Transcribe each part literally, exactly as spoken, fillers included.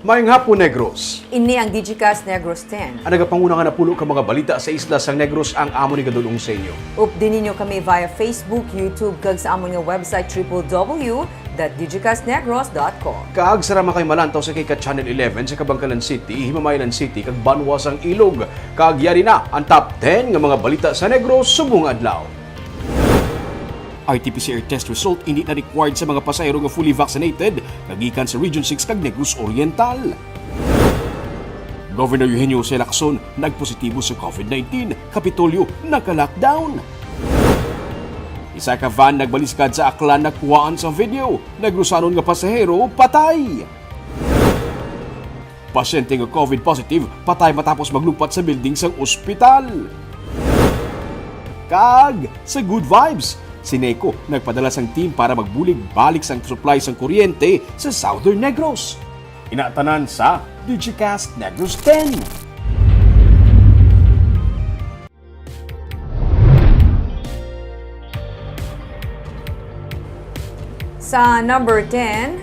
Maayong hapon, Negros. Ini ang Digicast Negros ten. Ang nagapanguna nga napulo ka mga balita sa isla sang Negros ang amon igadul-ong sa inyo. Updi ninyo kami via Facebook, YouTube, kag sa amon nga website, triple W dot digicastnegros dot com. Kag sara man kay malantaw sa kay ka Channel eleven sa Kabankalan City, Himamaylan City, kag Banwa sang Ilog. Kag yari na ang top ten nga mga balita sa Negros subong adlaw. R T P C R test result hindi na required sa mga pasahero nga fully vaccinated nga gikan sa Region six kag Negros Oriental. Governor Eugenio Jose Lacson nagpositibo sa COVID nineteen, Kapitolyo naka-lockdown. Isa ka van nagbaliskad sa Aklan nakuhaan sa video, Negrosanon nga pasahero patay. Pasyente nga COVID positive patay matapos maglumpat sa building sang ospital. Kag sa Good Vibes, si NECO nagpadala sang team para magbulig balik sang supply sang kuryente sa Southern Negros. Ina tanan sa Digicast Negros ten. Sa number ten,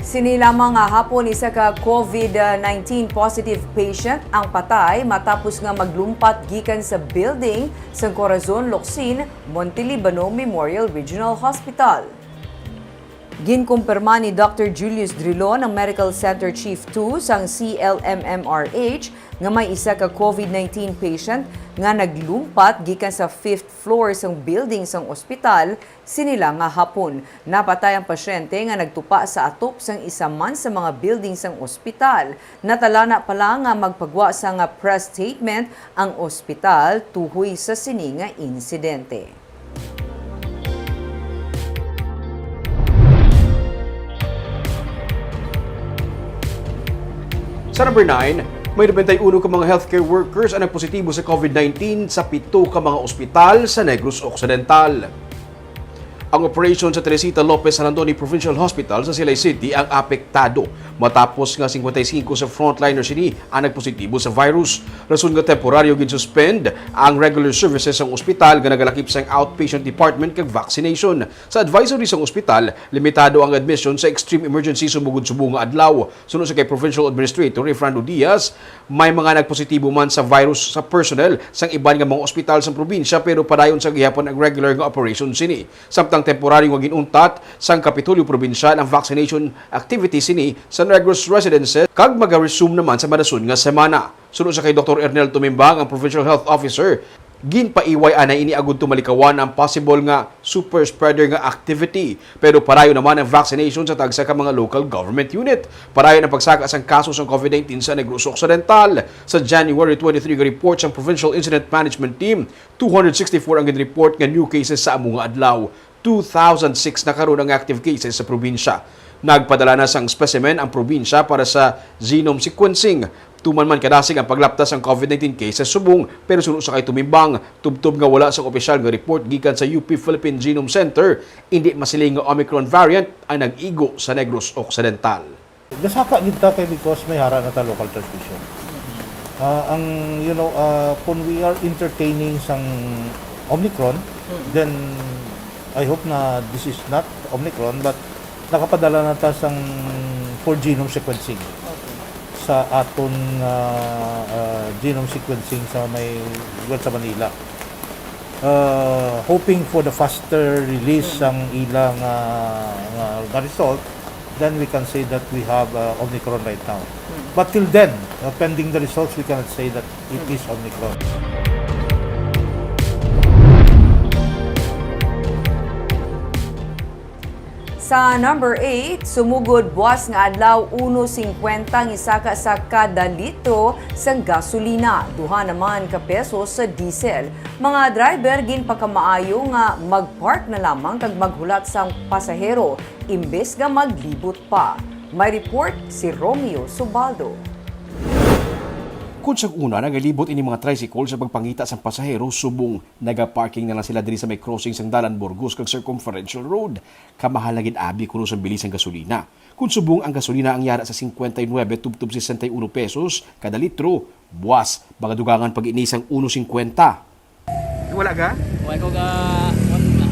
sini lamang nga hapon, isa ka COVID nineteen positive patient ang patay matapos nga maglumpat gikan sa building sang Corazon Locsin, Montelibano Memorial Regional Hospital. Ginkumpirma ni Doctor Julius Drilon, ang Medical Center Chief two sang C L M M R H, nga may isa ka COVID nineteen patient nga naglumpat gikan sa fifth floor sang building sang ospital sini lang nga hapon. Napatay ang pasyente nga nagtupa sa atop sang isa man sa mga building sang ospital. Natalana pa lang nga magpagwa sang press statement ang ospital tuhoy sa sini nga insidente. Sa number nine, may nobenta y uno ka mga healthcare workers ang nagpositibo sa COVID nineteen sa pito ka mga ospital sa Negros Occidental. Ang operasyon sa Teresita Lopez San Antonio Provincial Hospital sa Silay City ang apektado matapos nga singkwenta y singko sa frontliners ini ang nagpositibo sa virus, rason nga temporaryo ginsuspend ang regular services sang ospital nga nagalakip sang outpatient department kag vaccination. Sa advisory sang ospital, limitado ang admission sa extreme emergency sumugod subong nga adlaw. Suno sa kay Provincial Administrator Efrando Diaz, may mga nagpositibo man sa virus sa personnel sang iban nga mga ospital sa probinsya, pero padayon sa gihapon ang regular nga operation sini. Samtang temporaryo nga gin-untat sang Kapitolyo Probinsyal ang vaccination activity sini sa Negros residences kag maga-resume naman sa madason nga semana. Suno sa kay Doktor Ernel Tumimbang, ang Provincial Health Officer, ginpaiway anay ini agud to malikawan ang possible nga super spreader nga activity. Pero padayon naman ang vaccination sa tagsa ka mga local government unit. Padayon ang pagsaka sang kaso sang COVID nineteen sa Negros Occidental. Sa January twenty-three nga report sang Provincial Incident Management Team, two hundred sixty-four ang ginreport nga new cases sa amo nga adlaw. Two thousand six na karon ang active cases sa probinsya. Nagpadala na sang specimen ang probinsya para sa genome sequencing. Tuman man kadasig ang paglapta sang COVID nineteen cases subong, pero suno sa kay Tumimbang, tubtob nga wala sang opisyal nga report gikan sa U P Philippine Genome Center, indi masiling nga Omicron variant ang nag-igo sa Negros Occidental. Nasaka gid ta kay because may hara na ta local transmission. Ah, ang, you know, ah, kung we are entertaining sang Omicron, then I hope na this is not Omicron, but nakapadala na ta sang for genome sequencing sa aton, ah, ah, genome sequencing sa may, well, sa Manila. Uh, hoping for the faster release sang ilang, ah, nga, nga result, then we can say that we have, uh, Omicron right now. But till then, uh, pending the results, we cannot say that it is Omicron. Sa number eight, sumugod buas nga adlaw, uno singkwenta ang isa ka sa kada litro sang gasolina, duha naman ka pesos sa diesel. Mga driver ginpakamaayo nga mag-park na lamang kag maghulat sang pasahero imbes nga maglibot pa. May report si Romeo Subaldo. Kun sa una, nagalibot ini mga tricycle sa pagpangita sang pasahero subong nagaparking na lang sila diri sa may crossing sang Dalan Burgos kag Circumferential Road. Kamahal na gid abi kuno sang bili sang gasolina. Kun subong ang gasolina ang yara sa singkwenta y nuebe tubtob sesenta y uno pesos kada litro, buas, magadugangan pa gid ni sang uno singkwenta. Wala ga? Why ko ga,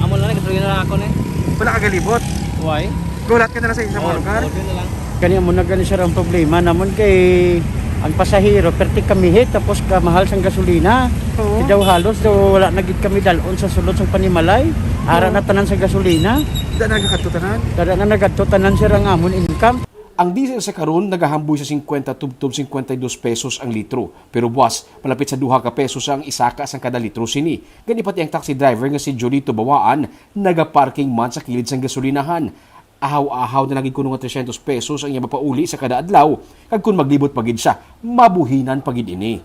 amo lang ni, gasolina lang ako ni. Wala ka galibot? Why? Gulat ka na lang sa isang mga lugar? Wala na lang. Kani amo na gani, sir, ang problema namon kay ang pasahero, perti kami hit, tapos kamahal sang gasolina. Oo. Di daw halos daw wala na gid kami dalon sa sulod sang panimalay. Ara Oo. na tanan sa gasolina. Da na nagkadto tanan? Dada na nagadto tanan, sir, ang amon income. Ang diesel sa karon nagahamboy sa singkwenta tubtob singkwenta y dos pesos ang litro. Pero buwas, malapit sa duha ka pesos ang isaka sang kada litro sini. Gani pati ang taxi driver nga si Jolito Bawaan nagaparking man sa kilid sang gasolinahan. Ahaw-ahaw na lang gid kuno nga trescientos pesos ang iya mapauli sa kada adlaw, kag kon maglibot pa gid siya, mabuhinan pa gid ini.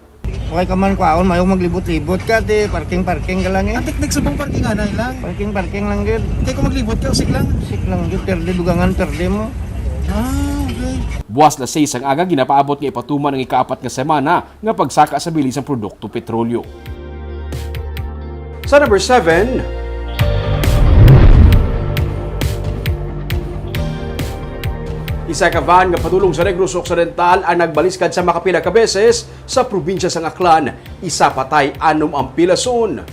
Wala ka man kwaon, mayo maglibot-libot ka, di parking-parking ka lang eh. Antik nagsubong parking anay lang. Parking-parking lang gid. Kay kung maglibot ka, usik lang. Usik lang gid, perde dugangan, perde mo. Ah, okay. Buwas las seis ang aga, ginapaabot nga ipatuman ang ikaapat nga semana nga pagsaka sa bili sang produkto petrolyo. Sa number seven, isa ka van nga padulong sa Negros Occidental ang nagbaliskad sa makapila ka beses sa probinsya sang Aklan. Isa patay, anom ang pilason.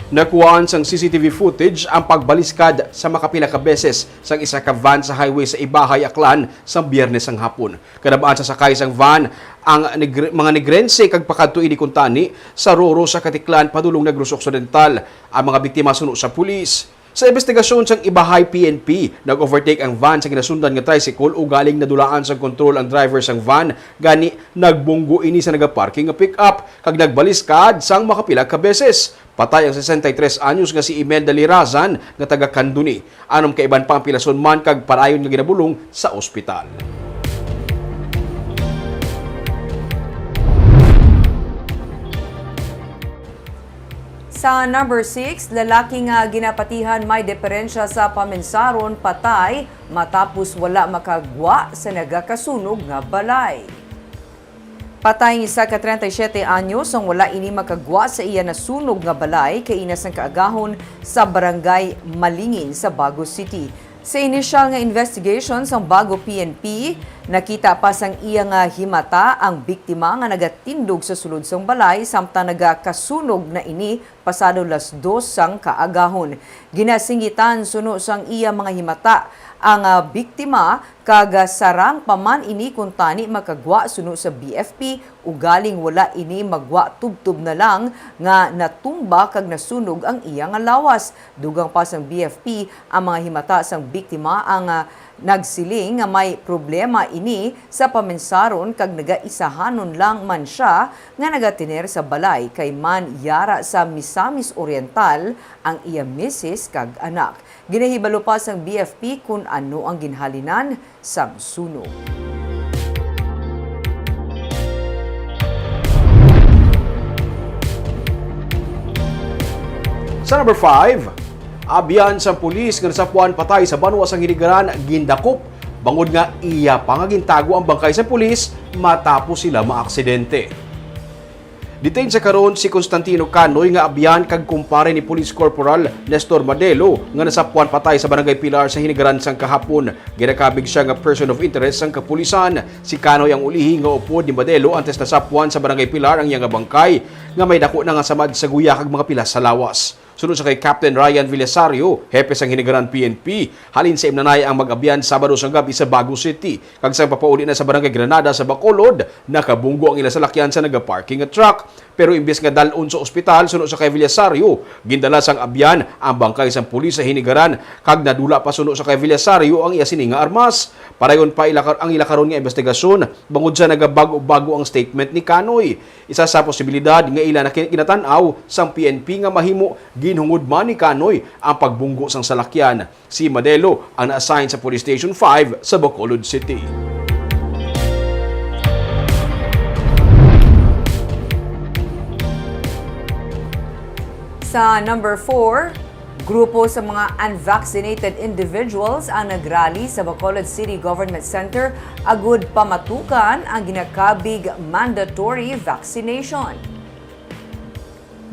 Nakuhaan sang C C T V footage ang pagbaliskad sa makapila ka beses sang isa ka van sa highway sa Ibahay, Aklan, sa Biyernes sang hapon. Kadabaan sa sakay sang van ang Negre-, mga Negrense kag pakadto ini kuntani sa Roro sa Caticlan, padulong Negros Occidental ang mga biktima suno sa pulis. Sa imbestigasyon sang Ibahay P N P, nag-overtake ang van sa ginasundan nga tricycle, ugaling nadulaan sang kontrol ang driver sang van, gani nagbunggo ini sa nagaparking nga pick-up kag nagbaliskad sang makapila ka beses. Patay ang sesenta y tres anyos nga si Imelda Lirazan nga taga Candoni. Anom ka iban pa ang pilason man kag padayon nga ginabulong sa ospital. Sa number six, lalaki nga ginapatihan may diferensya sa paminsaron patay matapos wala makagwa sa nagakasunog nga balay. Patay ang isa ka treinta y siete anyos ang wala ini makagwa sa iya nasunog nga balay kaina sang kaagahon sa barangay Malingin sa Bago City. Sa inisyal nga investigation sang Bago P N P, nakita pa sang iya nga himata ang biktima nga nagatindog sa sulod sang balay samtang nagakasunog na ini pasado las dos sang kaagahon. Ginasinggitan suno sang iya mga himata ang, ah, biktima, kag, ah, sarang pa man ini kuntani makagwa suno sa B F P, ugaling wala ini magwa tubtob na lang nga natumba kag nasunog ang iya nga lawas. Dugang pa sang B F P, ang mga himata sang biktima ang, ah, nagsiling nga may problema ini sa paminsaron kag nagaisahanon lang man sia nga nagatener sa balay kay man yara sa Misamis Oriental ang iya misis kag anak. Ginahibalo pa sang B F P kon ano ang ginhalinan sang sunog. Sa number five, abyan sang pulis nga nasapuan patay sa banwa sang Hinigaran gindakop bangod nga iya pa nga gintago ang bangkay sang pulis matapos sila maaksidente. Detained sa karon si Constantino Canoy nga abyan kag kumpare ni Police Corporal Nestor Madelo nga nasapuan patay sa Barangay Pilar sa Hinigaran sang kahapon. Ginakabig siya nga person of interest sang kapulisan. Si Canoy ang ulihi nga upod ni Madelo antes nasapuan sa Barangay Pilar ang iya nga bangkay nga may dako na nga samad sa guya kag mga pilas sa lawas. Suno sa kay Captain Ryan Villasario, hepe sang Hinigaran P N P, halin sa Imnanay ang mag-abyan Sabado sang gab-i sa Bago City, kag sang papauli na sa Barangay Granada sa Bacolod, nakabunggo ang ila salakyan sa nagaparking nga truck. Pero imbis nga dal-on sa ospital, suno sa kay Villasario, gindala sang abyan ang bangkay sang pulis sa Hinigaran, kag nadula pa suno sa kay Villasario ang iya sini nga armas. Padayon pa ila kar-, ang ila karon nga investigasyon, bangod sa nagabag-o-bago ang statement ni Canoy. Isa sa posibilidad nga ila na kin-, ginatan-aw sang P N P nga mahimo ginhungod man ni Canoy ang pagbunggo sang salakyan. Si Madelo ang na-assign sa Police Station five sa Bacolod City. Sa number four, grupo sa mga unvaccinated individuals ang nagrally sa Bacolod City Government Center agud pamatukan ang ginakabig mandatory vaccination.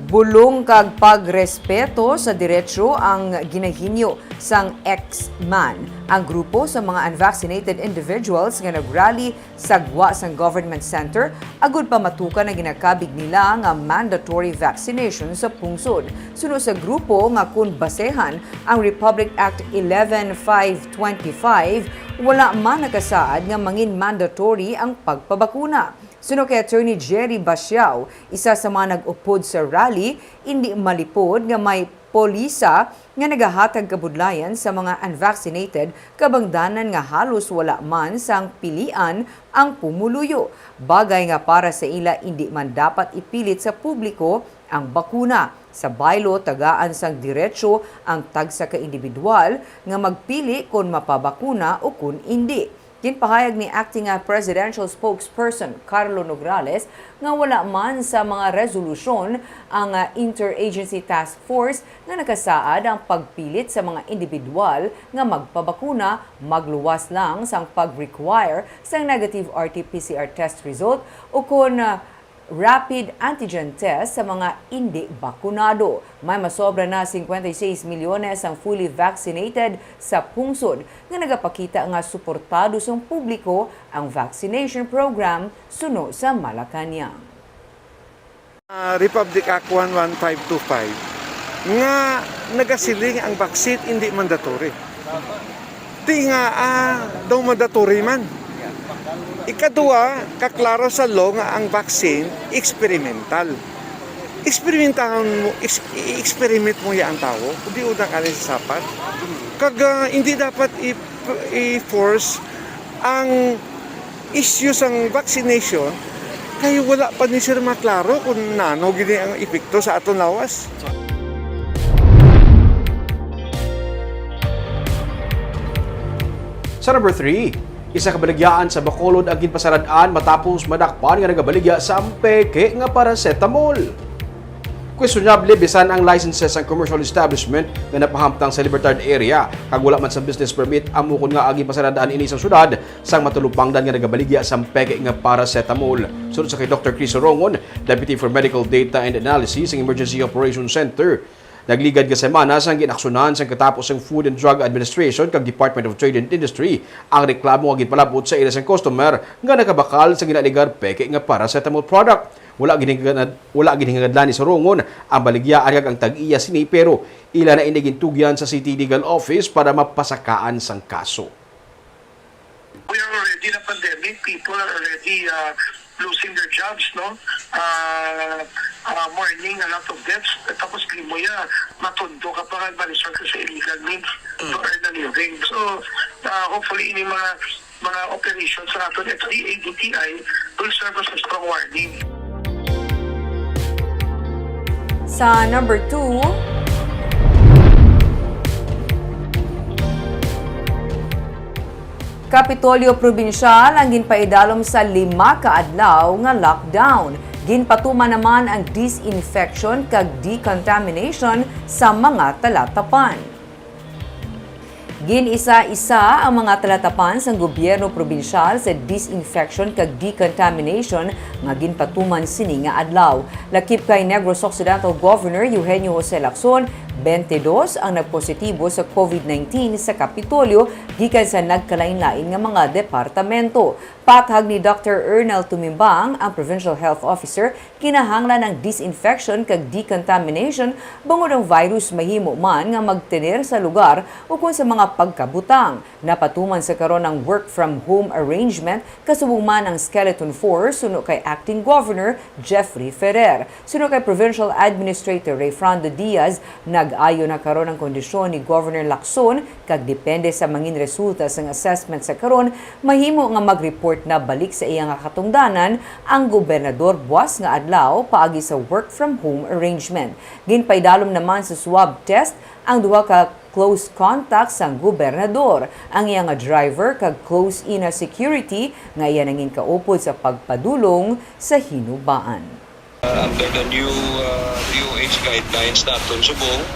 Bulong kag pagrespeto sa diretsyo ang ginahinyo sang X-MAN, ang grupo sa mga unvaccinated individuals nga nagrally sa gwa sang government center, agud pamatukan ang ginakabig nila nga mandatory vaccination sa pungsod. Suno sa grupo nga kun basehan ang Republic Act eleven five twenty-five, wala man nakasaad nga mangin mandatory ang pagpabakuna. Suno kay Attorney Jerry Basiao, isa sa mga nag-upod sa rally, indi malipod nga may polisa nga nagahatag kabudlayan sa mga unvaccinated, kabangdanan nga halos wala man sang pilian ang pumuluyo, bagay nga para sa ila indi man dapat ipilit sa publiko ang bakuna. Sa baylo, tagaan sang diretsyo ang tagsa ka indibidwal nga magpili kon mapabakuna o kon indi. Ginpahayag ni Acting, ah, Presidential Spokesperson Carlo Nograles nga wala man sa mga resolusyon ang, ah, Interagency Task Force nga nakasaad ang pagpilit sa mga indibidwal nga magpabakuna, magluwas lang sang pag-require sang negative R T P C R test result o kon, ah, rapid antigen test sa mga indi bakunado. May masobra na cincuenta y seis milyones ang fully vaccinated sa pungsod nga nagapakita nga suportado sang publiko ang vaccination program suno sa Malacañang. Ah, Republic Act one one five two five nga nagasiling ang vaccine hindi mandatory. Ti nga, ah, daw mandatory man. Ikaduha, kaklaro sa law nga ang vaccine experimental. Experimentahon mo, ex- i-experiment mo ya ang tawo, kung di una ka sa sapat. Kag ah, hindi dapat i- i-force ang issue sang vaccination kay wala pa ni sir maklaro kung nano gini ang epekto sa aton lawas. Sa number three, isa ka baligyaan sa Bacolod ang ginpasarad-an matapos madakpan nga nagabaligya sa ampeke nga paracetamol. Questionable bisan ang licenses sang commercial establishment nga napahamtang sa Libertad area, kag wala man sang business permit, amo kon ngaa ginpasarad-an ini sa syudad sang matulupangdan nga nagabaligya sang peke nga paracetamol. Suno sa kay Doktor Chris Rongon, Deputy for Medical Data and Analysis sang Emergency Operations Center, nagligad nga semana sang ginaksyonan sang katapos sang Food and Drug Administration kag Department of Trade and Industry ang reklamo nga ginpalab-ot sa ila sang customer nga nakabakal sa ginaligar peke nga paracetamol product. Wala ginhingad-, wala ginhingadlan ni Sorongon ang baligyaan kag ang tag-iya sini, pero ila na ini gintugyan sa City Legal Office para mapasakaan sang kaso. We are already in a pandemic. People are already uh, losing their jobs, no? Uh, uh, mourning, a lot of deaths. Tapos di mo ya, matundo ka pa nga, balisar ka sa illegal means to earn a living. So, uh, hopefully, ini mga mga operations sa aton F D A, D T I will serve as a strong warning. Sa number two, Kapitolyo Probinsyal ang ginpaidalom sa lima ka adlaw nga lockdown. Ginpatuman naman ang disinfection kag decontamination sa mga talatapan. Gin-isa-isa ang mga talatapan sang gobyerno probinsyal sa disinfection kag decontamination nga ginpatuman sini nga adlaw. Lakip kay Negros Occidental Governor Eugenio Jose Lacson, twenty-dos ang nagpositibo sa COVID nineteen sa Kapitolyo gikan sa nagkalainlain nga mga departamento. Pathag ni Doctor Ernel Tumimbang, ang Provincial Health Officer, kinahanglan ang disinfection kag decontamination bangod ang virus mahimo man nga magtener sa lugar ukon sa mga pagkabutang. Napatuman sa karon ang work from home arrangement, kasubong man ang skeleton force, suno kay Acting Governor Jeffrey Ferrer. Suno kay Provincial Administrator Rayfrando Diaz, nag-ayo na karon ang kondisyon ni Governor Lacson, kag depende sa mangin resulta sang assessment sa karon, mahimo nga mag-report na balik sa iya nga katungdanan ang gobernador buas nga adlaw paagi sa work from home arrangement. Ginpaidalom naman sa swab test ang duha ka close contact sang gobernador, ang iya nga driver kag close ina security nga iya nangin kaupod sa pagpadulong sa hinubaan. Under the new uh, D O H guidelines naton subong,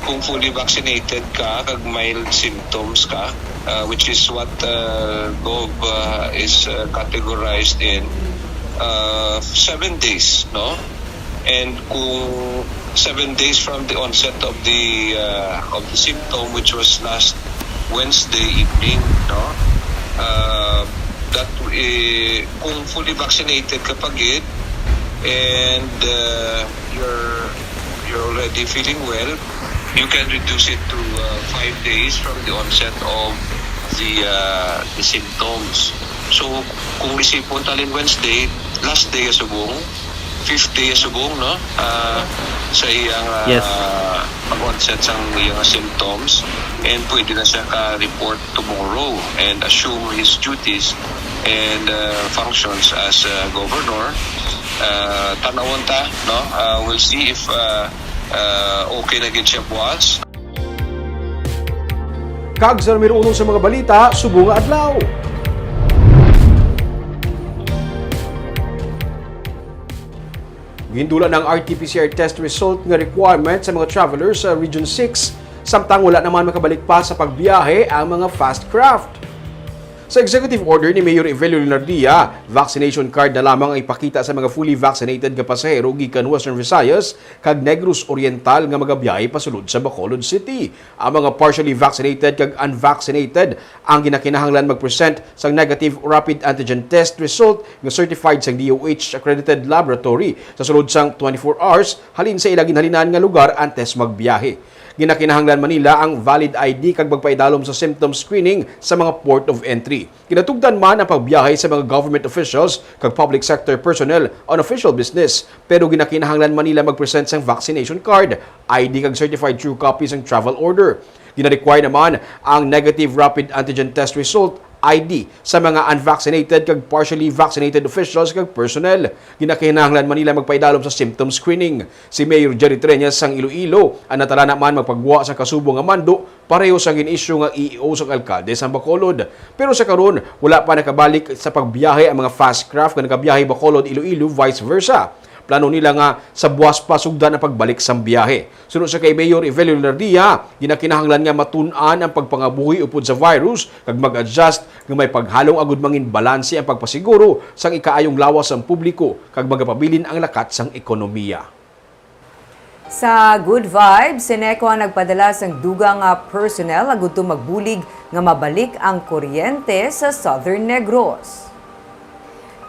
kung fully vaccinated ka kag mild symptoms ka, uh, which is what uh, Gov uh, is uh, categorized in uh, seven days, no? And kung seven days from the onset of the, uh, of the symptom, which was last Wednesday evening, no? Uh, that, eh, kung fully vaccinated ka pa gid and, uh, you're, you're already feeling well, you can reduce it to, uh, five days from the onset of the, uh, the symptoms. So, kung isipon ta rin Wednesday, last day ya subong, fifth day ya subong, no? Ah, sa iyang, ah, Yes. pag-onset sang iyang symptoms, and pwede na siya ka-report tomorrow and assume his duties and, ah, functions as, ah, governor. Ah, tanawon ta, no? Ah, we'll see if, ah, ah, okay na gid siya buwas. Kag sa numero uno sa mga balita, subong nga adlaw. Gindula na ang R T P C R test result nga requirement sa mga travelers sa Region six, samtang wala naman makabalik pa sa pagbiyahe ang mga fast craft. Sa executive order ni Mayor Evelio Leonardia, vaccination card na lamang ang ipakita sa mga fully vaccinated nga pasahero gikan Western Visayas kag Negros Oriental nga magabiyahe pasulod sa Bacolod City. Ang mga partially vaccinated kag unvaccinated ang ginakinahanglan mag-present sang negative rapid antigen test result nga certified sang D O H accredited laboratory sa sulod sang twenty-four hours halin sa ila ginhalinan nga lugar antes magbiyahe. Ginakinahanglan man nila ang valid I D kag magpaidalom sa symptom screening sa mga port of entry. Ginatugdan man ang pagbiyahe sa mga government officials kag public sector personnel on official business, pero ginakinahanglan man nila mag-present sang vaccination card, I D kag certified true copy sang travel order. Gina-require naman ang negative rapid antigen test result, I D, sa mga unvaccinated kag partially vaccinated officials kag personnel. Ginakinahanglan man nila magpaidalom sa symptom screening. Si Mayor Jerry Treñas sang Iloilo ang natalana man magpagwa sa kasubo nga mando pareho sa gin-issue nga E O sang alkalde sang Bacolod. Pero sa karon, wala pa nakabalik sa pagbiyahe ang mga fast craft nga nagabiyahe Bacolod, Iloilo, vice versa. Plano nila nga sa buwas pa sugdan ang pagbalik sang biyahe. Suno sa kay Mayor Evelio Leonardia, ginakinahanglan nga matun-an ang pagpangabuhi upod sa virus kag mag-adjust nga may paghalong agud mangin balanse ang pagpasiguro sang ikaayong lawas sang publiko kag magapabilin ang lakat sang ekonomiya. Sa Good Vibes, si NECO ang nagpadala sang dugang nga personnel agud to magbulig nga mabalik ang kuryente sa Southern Negros.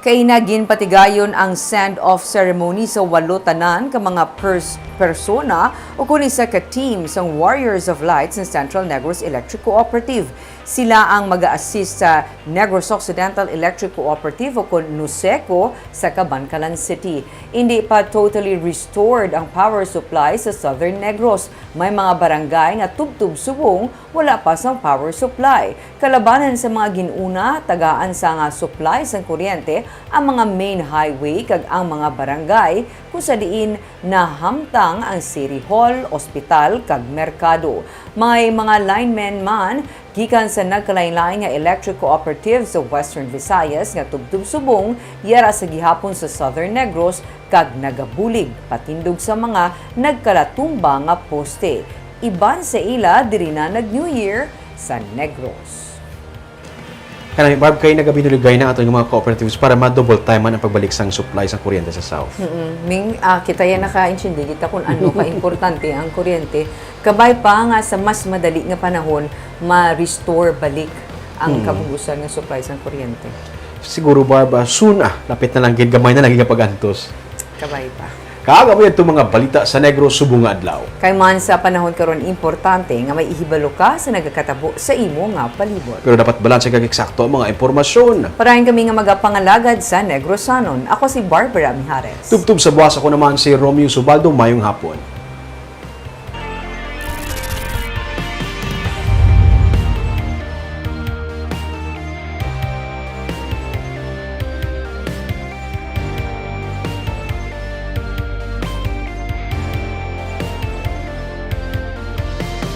Kaina ginpatigayon ang send-off ceremony sa walo tanan ka mga pers-, persona ukon isa ka team sang Warriors of Light sa Central Negros Electric Cooperative. Sila ang mag-a-assist sa Negros Occidental Electric Cooperative ukon NOCECO sa Kabankalan City. Indi pa totally restored ang power supply sa Southern Negros. May mga barangay nga tubtob subong wala pa sang power supply. Kalabanan sa mga gin-una, tagaan sa nga supply sang kuryente ang mga main highway kag ang mga barangay, kung sa diin nahamtang ang City Hall, ospital, kag merkado. May mga linemen man gikan sa nagkalainlain nga electric cooperative sa Western Visayas nga tubtob subong yara sa gihapon sa Southern Negros kag nagabulig patindog sa mga nagkalatumba nga poste. Iban sa ila diri na nag-New Year sa Negros. Kanami, Barb, kay nagabinuligay na aton nga mga cooperatives para ma-double time man ang pagbalik sang supply sa kuryente sa South. Mm-mm. Ming, ah, kita yan nakaintindi kita kung ano ka importante ang kuryente. Kabay pa nga sa mas madali nga panahon, ma-restore balik ang Hmm. kabug-usan nga supply sang kuryente. Siguro, Barb, ah, soon, ah, lapit na lang gid, gamay na lang gid nga pag-antos. Kabay pa. Kag amo yadto mga balita sa Negros subong nga adlaw. Kay man sa panahon karon, importante nga may ihibalo ka sa nagakatabo sa imo nga palibot. Pero dapat balanse kag eksakto ang mga impormasyon. Parahin kami nga magapangalagad sa Negrosanon. Ako si Barbara Mijares. Tubtob sa buwas, ako naman si Romeo Subaldo. Mayong hapon.